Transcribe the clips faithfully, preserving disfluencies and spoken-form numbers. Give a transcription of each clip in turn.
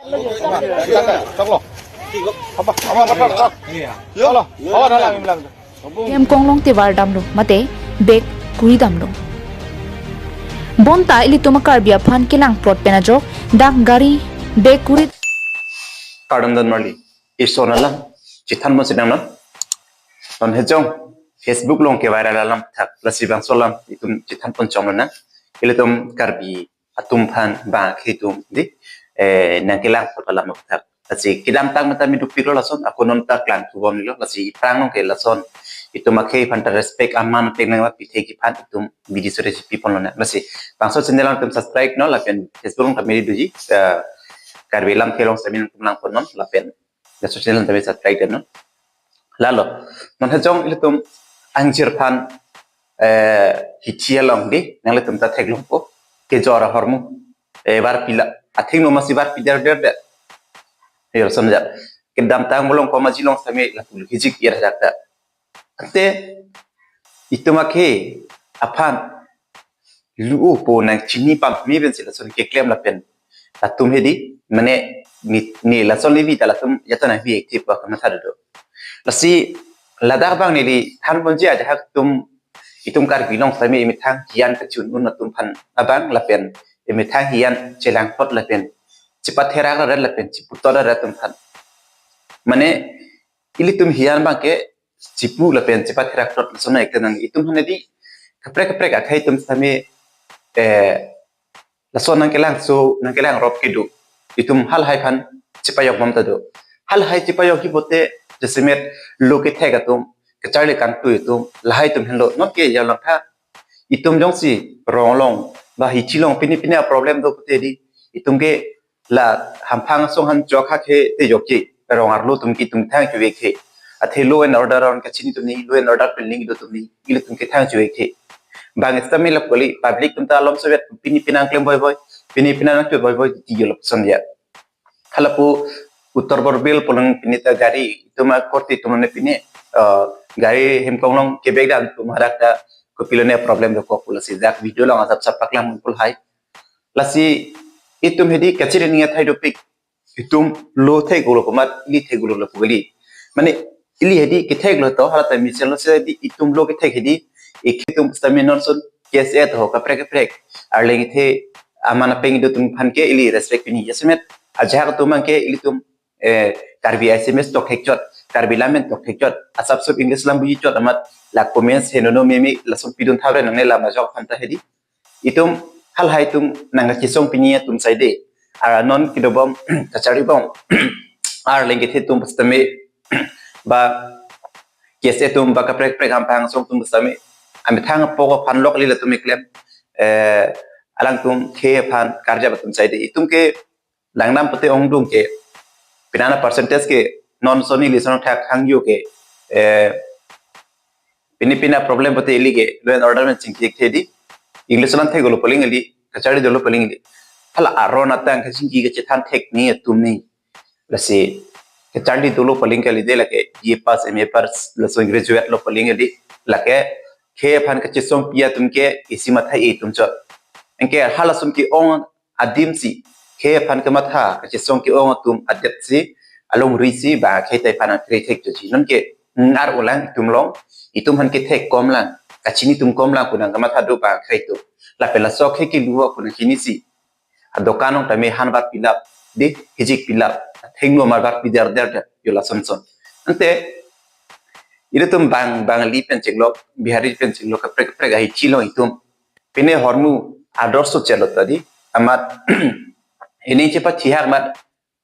Choklo. Apa? Apa? Apa? Choklo. Choklo. Hemkonglong te vardamlo mate bag kuridamlo. Bonta ilitum a-Karbi aphan kelang plot pen ajok dak gari bag kuri. Kardom don marli. Ison alam. Chethan mo sedang non. Non hejong Facebook along ke viral alam thak. Lasi bangso alam itum chethan pon chong na. Ilitum Karbi atum aphan bang akhei atum di, eh, nangkelang plot alam thak. Lasi kedamtang mata mi dupiklo lason, ako non ta klangthu bomlo, lasi aphrang along ke lason. Itum akhei aphan ta respect aman tengnang ma pithe kiphan itum bidi sore si pi ponlo na. Lasi bangso channel along itum subscribe non, lapen Facebook along kami doji, eh, Karbi Lamthe Long Samin itum lang pon non, lapen bangso channel itum subscribe non. Lalo, non hejong ilitum angjir aphan, eh, hithi along di, nanglitum ta theklongpo, kejor ahormu, eh, varpila, athengno masi varpi der der der. Yo, sonja. Kedamtang molong komaji long same lapu hijik ir jak ta. Ante, itum akhei aphan lu-o po nangchini pame pensi lason keklem lapen. Latum hedi, mane, ni, ni lason levi ta latum yata nangbi active ba kamatha do. Lasi, ladak abang neli than ponji ajahak atum, itum Karbi Long Samin emethang hiyan kachun-un atum aphan abang lapen, emethang hiyan chelang plot lapen, chepatherak rat lapen, cheputot rat atum aphan. Mane, ilitum hiyan abang ke, chepu lapen, chepatherak plot lason na ekta nang itum aphan hedi, kaprek kaprek akhei atum same, eh, lason nangkelangso, nangkelangrop kedo. Itum halahai aphan chepajok bom ta do. Halahai chepajok hi pote, jasemet lo kethek atum, kacharli kangtui atum, lahai atum henlo, non ke ya lang tha. Itum jongsi rong along, ba hithi along pini pini a-problem do pote di, itum ke la hamphang asong han chok ha ke te jokji, rong arlo atum ke itum thang chuve ke. Athe law and order aron kachini atum ni, law and order pen ling do atum ni, ilitum ke thang chuve ke. Bang stamina kali, public atum ta alom soviet, pini pini nangklem boi boi, pini pini nangklem boi boi, ti yo lapuson ya. Halapu Uttar Borbil pulang pini ta gari, itum akorte itum ne pini, eh, gari Hemkonglong kebag dam atum hadak ta kopilo ne problem dokok pu lasi dak video along asap sap paklang pul hai. Lasi itum hedi kachiri ning athai dopik. Itum lo thek ulo komat ili thek ulo lo pugli. Mane ili hedi kethek lo to hala ta mesen lo se di itum lo kethek hedi ik itum stamina non son K S A to kaprek kaprek. Arleng the aman apeng do atum aphan ke ili respect pini. Jasemet ajahak atum abang ke ilitum, eh, Karbi S M S tok thekchot, Karbi lamen tok thekchot, asap sop English lam buji chot amat la comments henono meme lason pidun thavre nangne lam ajok aphan ta hedi. Itum halahai atum nangkachesong pini atum saide. Ar non kedobom kachari bom. Arleng kethe atum sitame ba K S A atum ba kaprek kaprek hamphang asong atum sitame. Amethang apok aphan lok lila atum eklem. Eh, alangtum khei aphan karjap atum saide. Itum ke langnam pote ongdung ke, pinana percentage ke, non soni lison thak hangjo ke, eh, pini pini a-problem pote ili ke, law and order men chingki thedi, English lam thek ulo poling ili, kachari dolo poling ili. Hala aron atang kachingki kachethan thek ni atum ni. Lasi, kacharli dolo poling kali de lake, B A pass, M A pass, laso graduate lo poling ili, lake, khei aphan kachesong pi atum ke, isi matha itum chot. Anke halason ke-ong adim si, khei aphan kematha, kachesong ke-ong atum adet si, alongri si, ba khei tai aphan kre thek choji. Non ke, ngar ulang itum along, itum aphan kethek kom lang, kachini atum kom lang pu nangkematha do ba khei atum. Lapen laso khei ke luwa pu nangchini si. Adokan along tame han bat pilap, di, hijik pilap, thengno mar bat pider der der, yo lason son. Ante, ilitum bang, Bangali pen chenglok, Bihari pen chenglok, kaprek kaprek ahithi along itum. Pine hormu ador so chelo tadi, amat ini cepat cihak mat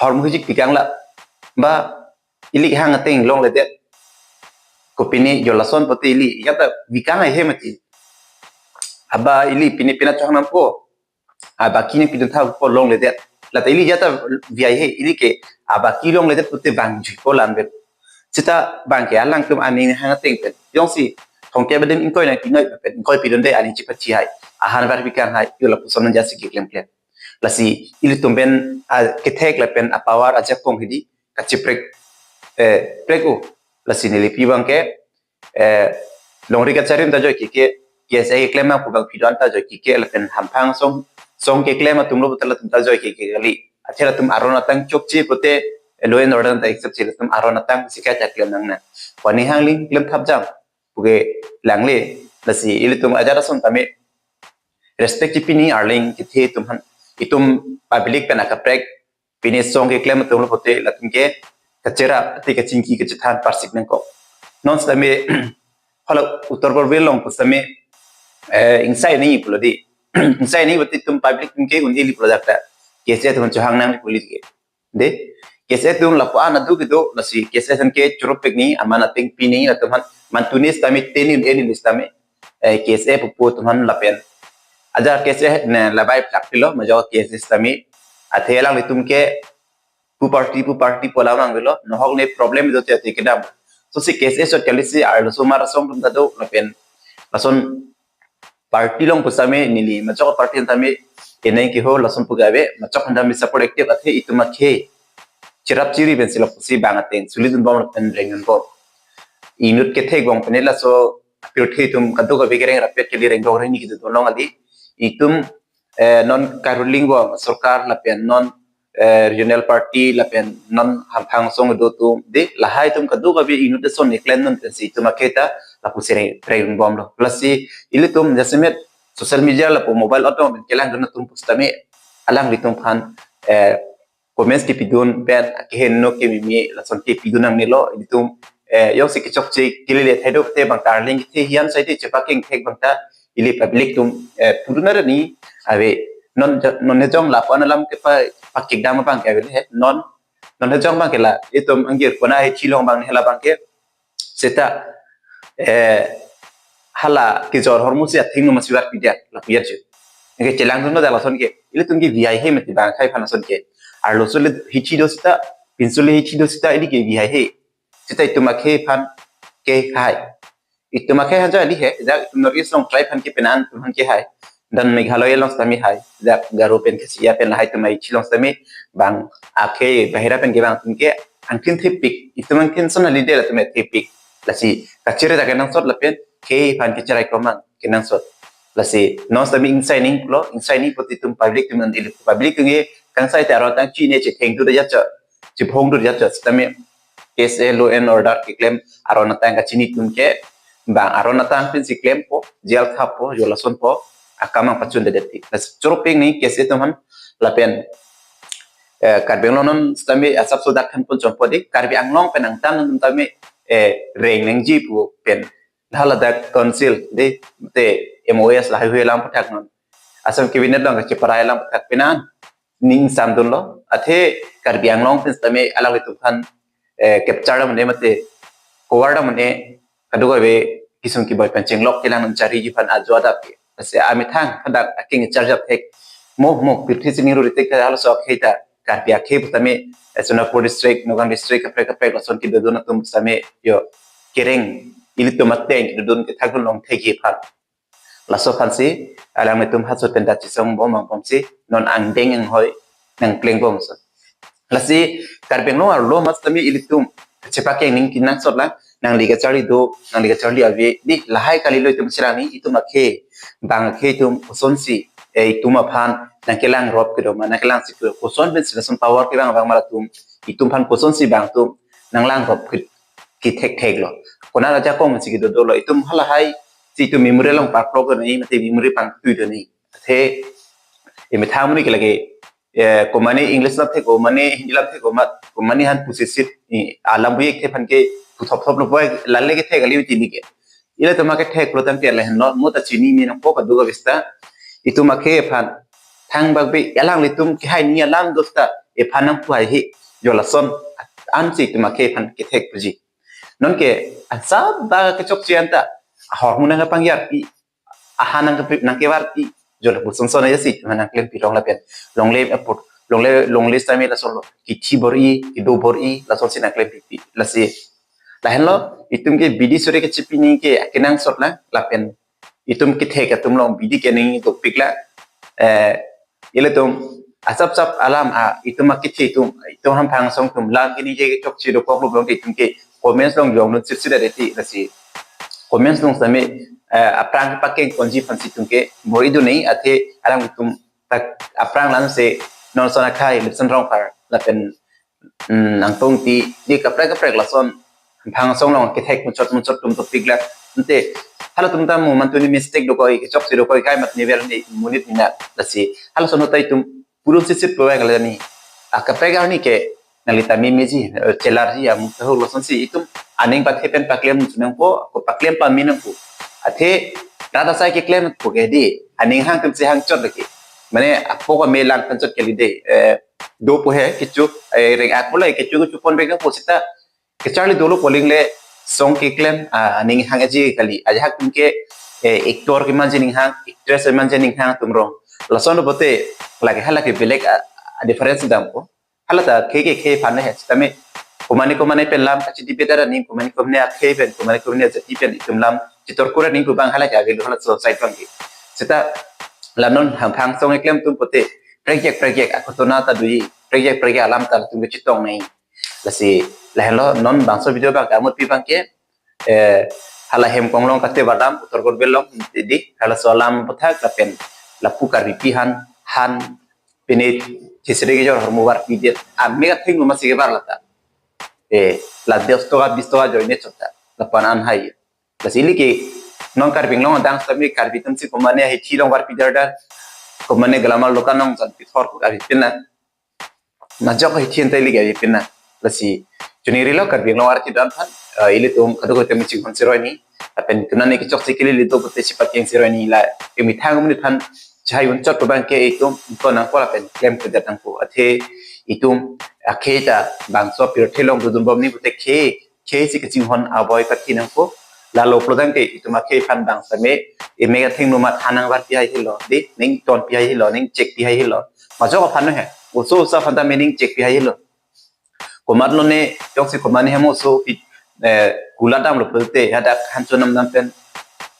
hormu hijik pikang la, ba ili hang ateng longledet. Kopine yo lason pote ili, yata pikang he mati. Aba ili pine pina chong nampo, aba kini pidun tha po longledet. Lata ili yata viai he, ili ke aba ki longledet pote bang jui ko lam bet. Sita bang ke alangtum aning hang ateng pen. Jongsi thongke bedem ingkoi nang pinoi pen, ingkoi pidun de ani cepat cihai. Ahan bar pikang hai, yo lapuson jasi keklem klem. Lasi ilitum pen, ah, kethek lapen a-power ajakong hedi, kachiprek, eh, prek u. Lasi neli pi abang ke, eh, longri kacharim ta joi keke, K S A keklem abang pu bang pidun ta joi keke, lapen hamphang asong, asong keklem atum lo putar latum ta joi keke kali. Athe latum aron atang chokche pote law and order ta accept che latum aron atang si kaita klem nangnang. Wani hangling klem thap jam. Puke langle lasi ilitum ajat ason tame respect chipini arleng kethe atum aphan, itum public pen akaprek pine song keklem atum lo pote latum ke kacherap te kachingki kachethan parsik nangkok. Non sitame hala Uttar Purbi along pusitame eh, ingsai ni pulo di. Ingsai ni pote itum public atum ke un-e li pulo dak ta. K S A atum chohang nang li pulo di ke. De, K S A atum lapu-an adu kedo, lasi K S A atum ke chorop pik ni, aman ateng pini, latum aphan, man tunis tame, teni un-e ni sitame, eh, K S A pupu atum aphan lapen. Ajat K S A ne labai plak pilo, majok K S A sitame, athe alanglitum ke, pu party, pu party pu alam nang velo, nohok ne problem do te ate kedam. So si K S A sot kali si, arloso mar asong atum ta do, lapen, lason party along pusitame neli, majok party tame, enai keho lason pu ke ave, majok aphan tame support active athe itum akhei. Cherap chiri pensi lapusi bang ateng, solidunbom lapen rengdunbom. Inut kethek bong pen laso pirthe atum kadokave kereng rapet kali rengdok rengni kedo long ali. Itum, eh, non karulingbo sorkar lapen non eh, regional party lapen non hamphang asong do atum de lahai atum kadokave inut ason neglect non pensi itum akhei ta lapusi reng, rengdunbom lo. Lasi ilitum jasemet social media lapu mobile atum kelangdun atum pusitame alanglitum aphan, eh, comments kepidun pen akeheno kememe lason kepidun nangnelo ilitum, eh, jongsi kechokche kelele thai do te bang ta arleng kethe hian sai te chepakeng thek bang ta ili public atum, eh, pudun arni ave non ja-, non hejong lapu-an alam kepa pakik dam abang ke ave le non, non hejong abang ke la itum angjir kona hithi along abang hela abang ke seta, eh, hala kejor hormu si athing no masivar pidia lapu ya chu. Ke chelangdun no da lason ke ilitum ke V I he mati bang khai aphan ason ke. Arloso le hithi do seta, pinso le hithi do seta ili ke V I he. Seta itum akhei aphan ke hai. Itum akhei hanja ali he, jak itum North East along tribe aphan ke penan atum aphan ke hai. Dan Meghalaya along sitame hai, jak Garo pen Khasi pen lahai atum hithi along sitame bang akhei bahira pen ke bang atum ke angkin thepik, itum angkin son ali de latum thepik. Lasi kachere ta kenangsot lapen khei aphan kecherai komang kenangsot. Lasi non sitame ingsai ni lo, ingsai ni pote itum public atum nang ili public atum ke kangsai te aron atang chine chetheng tu da ya cha, chiphong tu da ya cha sitame K S A law and order keklem aron atang kachini atum ke bang aron atang pensi klempo, jail thappo, jo lasonpo, akam nangpachun dedet ti. Lasi choro ping ni K S A atum aphan lapen, eh, Karbi Anglong non sitame asap sodak thanpon chompo di, Karbi Anglong pen angtan atum tame, eh, reng nangji pu pen. Haladak council di, te M O S lahai hui alam pathak non. Assam cabinet along kacheparai alam pathak penan ning samdun lo. Athe Karbi Anglong pen sitame alanglitum aphan, eh, capture dam ne mate cover dam ne kadokave kisum kiboi pen chenglok kelang nang chariji aphan ajo adap ke. Lasi amethang hadak akeng charge up thek. Mo mo pirthe sini ru ritek ta halaso akhei ta Karbi akhei pusitame, eh, Sonapur district, Nagaon district, kaprek kaprek lason kedodun atum pusitame jo kereng ilitum ateng kedodun kethakdun long thekji aphan. Laso aphansi alanglitum halaso pen ta chesongbom angbomsi non angdeng anghoi nangklengbom so. Lasi Karbi Anglong arlo mas tame ilitum chepakeng ning kenangsot lang, nangli kacharli do, nangli kacharli ave di lahai kali lo itum sirang ni itum akhei bang akhei atum kosonsi, eh, itum aphan nangkelangrop kedo ma nangkelang si kedo koson pensi lason power kevang vang ma latum itum aphan kosonsi bang atum nanglangrop ke kethekthek lo. Kona raja kong si kedo dolo itum halahai si itum memory along parklok do ni mate memory pangtui do ni. Athe emethang amonit ke lake, eh, komane English lam thek, komane Hindi lam thek, koma, komane han pusisit, eh, alam buyek thek aphan ke puthop thop lo boy lalle kethek kali uti ni ke. Ilitum akethek lo tangte lahenlo mo ta chini mi nangpo kadokave seta itum akhei aphan thangbak be alanglitum kehai ni alam do seta ephan nangpu hai he jo lason ansi itum akhei aphan kethek puji. Nonke asap ba kechokche anta ahormu nangpangyarpi, ahan nang nangkevarpi jo lapuson son aja si itum nangklempi rong lapen longle apot longle longle sitame lason lo kithi bor-i kedo bor-i lasonsi nangklempipi lasi lahenlo itum ke bidi sore kechipi ni ke akenangsot lang lapen itum kethek atum along bidi ke ning dopik la, eh, ilitum asap sap alam a itum akithi itum itum hamphang asong atum lang kini je chokche dokok lo along itum ke comments along jong nun sip sida deti lasi comments along sitame, eh, aphrang pakeng konji aphansi itum ke bor-i do ni athe alam itum tak aphrang lang se non son akhai Lipson Rongphar lapen mm, Angtong Ingti, di kaprek kaprek lason Hamphang asong along kethek muchot muchot atum topik la. Ante halatum ta mo mantu ni mistake dokok, kechok si dokok, kai mat ni vel ni monit ni na lasi. Halason hotai atum purun sisip lo yang lani. A kaprek arni ke nangli ta memeji, eh, chelarji, amu tahuk lason si itum aning pathe pen paklem nangpo, ako paklem pame nangpo. Athe rata sai keklem po ke di, aning hang atum si hang chot lagi. Mane apo ko me lang pen chot kali de, eh, do po he, kecho, eh, reng ak po la, kecho kecho pon bek nangpo seta, kecharli dolo poling le song keklem, ah, aning hang aji kali. Ajahak atum ke, eh, actor kemanji aning hang, actress kemanji aning hang atum rong. Lason lo pote, lake halake belek, ah, ah, difference dampo. Hala ta khei ke khei aphan he, sitame komane komane pen lam kachidi beda ra ning, komane komane akhei pen, komane komane ajati pen itum lam chitor kura ning kubang halake avelo hala society abang ke. Seta la non Hamphang asong keklem atum pote prekjak prekjak akotona ta dui, prekjak prekjak alam ta atum kechetong nai. Lasi lahenlo non bangso video abang ke amut pi abang ke, eh, hala hem konglong kate badam utor kor belong di, di halaso alam puthak lapen lapu Karbipi aphan, han pine thisri kejor ahormu varpi det. Ame kathengno masi kebar lata. Eh, la dos toka bis toka ajoine chot ta. Lapu-an an hai. Lasi ili ke non Karbi Anglong adang sitame Karbi atum si komane ahithi along varpi dar dar. Komane glamour lokan along jan pithor ko Karbi pina. Majok ahithi anta ili ke Karbi pina. Lasi chuniri lo Karbi Anglong arti dan aphan, eh, ilitum kadokave atum chinghon siroi ni. Lapen kunani kechok si kili lido pute sipat yang siroi ni la. Kemethang amonit aphan chai unchot ko abang ke itum, itum nangpo lapen klem kedat nangpo. Athe itum akhei ta bangso pirthe along dodun bom ni pute khei, khei si kachinghon aboi pathi nangpo. Lalo pulotangte itum akhei aphan bang sitame, eme kathengno amat han nang varpi hai helo, di, ning ton pi hai helo, ning chek pi hai helo. Majok aphan no he, oso oso aphan ta me ning chek pi hai helo. Komat lo ne, jongsi komat ne hem oso pi, eh, kula damlo pulote, hadak han chonam dam pen.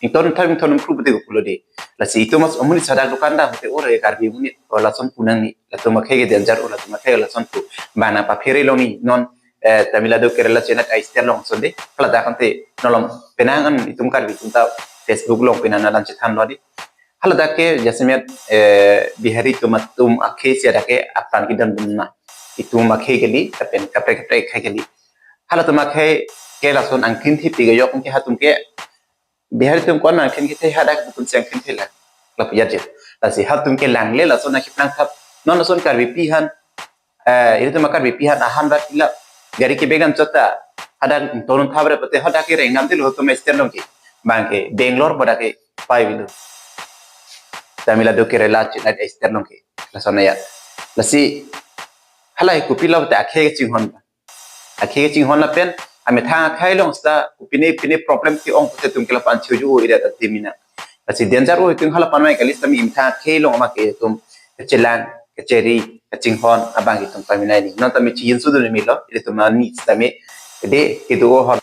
Ington thar ington phru pute ko pulo di. Lasi itum as amonit hadak dokan dam pute ore Karbi amonit, o lason pu nangji, latum akhei ke danger, o latum akhei lason pu. Bana paphere lo ni, non, eh, Tamil Nadu Kerala chenat ai state along sonde. Hala dak ante nolom penang an itum Karbi atum ta Facebook along penang an chethan lo di. Hala dak ke jasemet, eh, Bihari atum atum akhei si dak ke apran kedam dun na. Itum akhei kali, lapen kaprek kaprek akhei kali. Halatum akhei ke lason angthin thipi kejok ke hatum ke Bihari atum ko-an angthin kethe hadak atum si angthin the la. Lapu ya je. Lasi hatum ke langle lason akiplang thap. Non lason Karbipi aphan, eh, ilitum Karbipi aphan ahan rat ila gari ke began chot ta. Hadak torun thabre pute hadak ke reng nam dilo atum state along ke. Bang ke Bangalore boda ke pai bilo. Tamil Nadu Kerala chenat state along ke. Lason ya. Lasi halai kopi lo ta akhei chinghon. Akhei chinghon lapen amethang akhei along seta pine pine problem ke-ong pute atum ke lapu-an chuju ira ta timina. Lasi danger o itum hala panmai kali sitame amethang akhei along ama ke itum kechelang, kecheri, kachinghon abang itum paminai ni. Non tame chin sudu ni milo, ilitum ani sitame de kedo o hor